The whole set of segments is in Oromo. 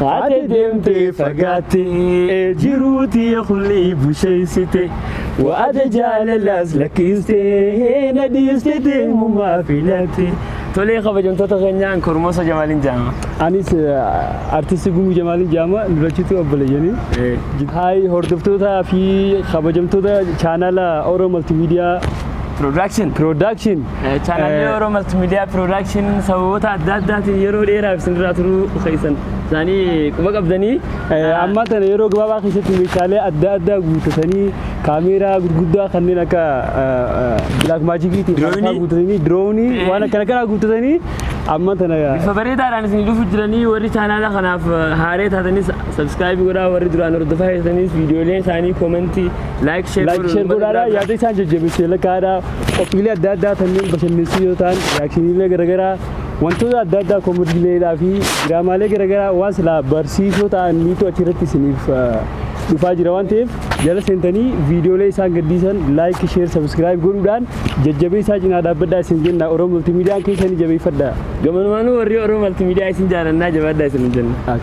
Haati deemtee fagaattee jiruutii kulli busheessite waada jaalalaas lakkistee na dhiiste deemumaa filatte. Tolee kabajamtoota keenyaan Kormoosa Jamaaliin jedhama. Anis artistii Gumuu Jamaaliin jedhama. Lulachiitu obboleeyyanii. Haay hordoftootaa fi kabajamtoota chaanala Oro Multimedia Production. Production. Chaanalli Oro Multimedia Production sababoota adda addaatiin yeroo dheeraaf isinirraa turuu keessan isaanii quba qabdanii. Ammaa tana yeroo gabaabaa keessatti meeshaalee adda addaa guuttatanii kaameeraa gurguddaa kanneen akka Black Magic guuttatanii diroonii waan akkana kanaa guuttatanii ammaa tana bifa bareedaadhaan isin dhufu jiranii. Warri chaanaala kanaaf haaree taatanis subscribe godhaa, warri duraan hordofaa jirtanis viidiyooleen isaanii koomentii like share like share godhaadhaa, yaada isaan jajjabeessee lakkaadhaa. Qophiilee adda addaa kanneen bashannansiisoo yoo ta'an, reaakshiniilee garaagaraa, wantoota adda addaa, koomediileedhaa fi diraamaalee garaagaraa waan silaa barsiisoo ta'an niitu achirratti isiniif dhufaa jira waan ta'eef, jala seentanii viidiyoolee isaan gadhiisan like, share, subscribe godhuudhaan jajjabeessaa cinaa dhaabbadhaa isin jenna. Oromoo Multimidiyaan keessanii jabeeffadhaa. Gamanumaanuu warri Oromoo Multimidiyaa isin jaalannaa, jabaadhaa isin jenna.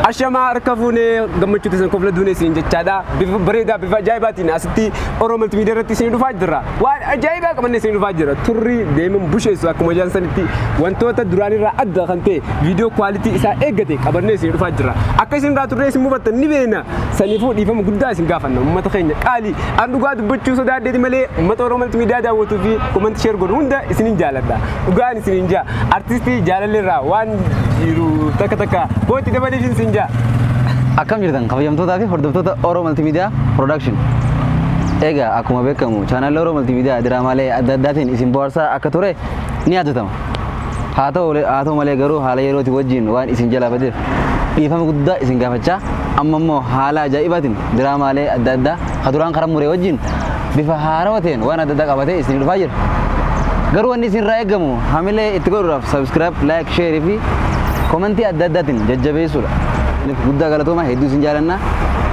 Ashamaa, harka fuunee, gammachuutti isin kofla duune isin jechaadha. Bifa bareedaa, bifa ajaa'ibaatiin asitti Oromoo Multimedia irratti isin dhufaa jirra. Waan ajaa'ibaa qabannee isin dhufaa jira. Turri deeman busheessu akkuma jaan sanitti wantoota duraanirraa adda kan ta'e viidiyoo quality isaa eeggate qabannee isin dhufaa jirra. Akka isin irraa turree isin mufattan ni beekna. Saniifuu dhiifama guddaa isin gaafanna. Uummata keenya qaalii. An dhugaa dubbachuu sodaadheeti malee uummata Oromoo Multimedia daawwatuu fi comment share godhu hunda isinin jaaladha. Dhugaan isinin jaa. Artistii jaalalleerraa waan jiru takka takka bootti dabaleef isin jaa. Akkam jirtan kabajamtootaa fi hordoftoota Oro Multimedia Production? Egaa akkuma beekamu chaanaalli Oro Multimedia diraamaalee adda addaatiin isin bohaarsaa akka ture ni yaadatama. Haa ta'u malee garuu haala yerootii wajjin waan isin jalaa badeef dhiifama guddaa isin gaafachaa, amma immoo haala ajaa'ibaatiin diraamaalee adda addaa ka duraan karaa muree wajjin bifa haarawaa ta'een waan adda addaa qabatee isin dhufaa jira. Garuu wanni isin irraa eegamu hamilee itti godhuudhaaf subscribe, like, share fi komentii adda addaatiin jajjabeessuudha. Guddaa galatooma, hedduu isin jaalanna.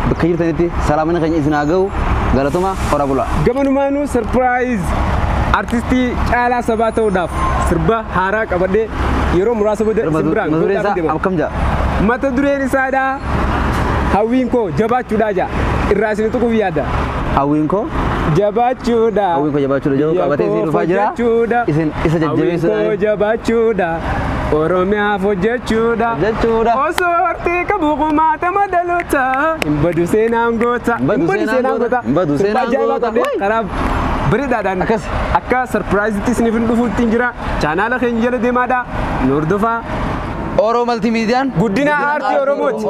Bakka jirtanitti salaamni keenya isin haa ga'u. Galatooma, hora bulaa. Gamanumaanuu surprise artistii Caalaa Sabaa ta'uudhaaf sirba haaraa qabadhee yeroo muraasa booda isin biraan Mata dureen isaa deema. akkam jedha? Mata dureen isaadha "Hawwiin koo jabaachuudha" jedha. Irraa isin tuquuf yaada. Hawwiin koo Jabaachuudha. Hawwiin koo jabaachuudha jedhu qabatee isin dhufaa jira. Hojjechuudha. Isin isa Hawwiin koo jajjabeessuudhaan jabaachuudha. Oromiyaaf hojjechuudha. Jechuudha. Osoo hortii qabu kumaatama dhaloota. Hin badu seenaan goota. Hin badu seenaan goota. Hin badu Sirba seenaan ajaa'ibaa goota. qabdee Wai. karaa bareedaadhaan Akkas. akka surprise-itti isiniif hin dhufuutti hin jira. Chaanaala keenya jala deemaadha. Nu hordofaa. Oro Multimidiyaan Guddina aartii Oromooti.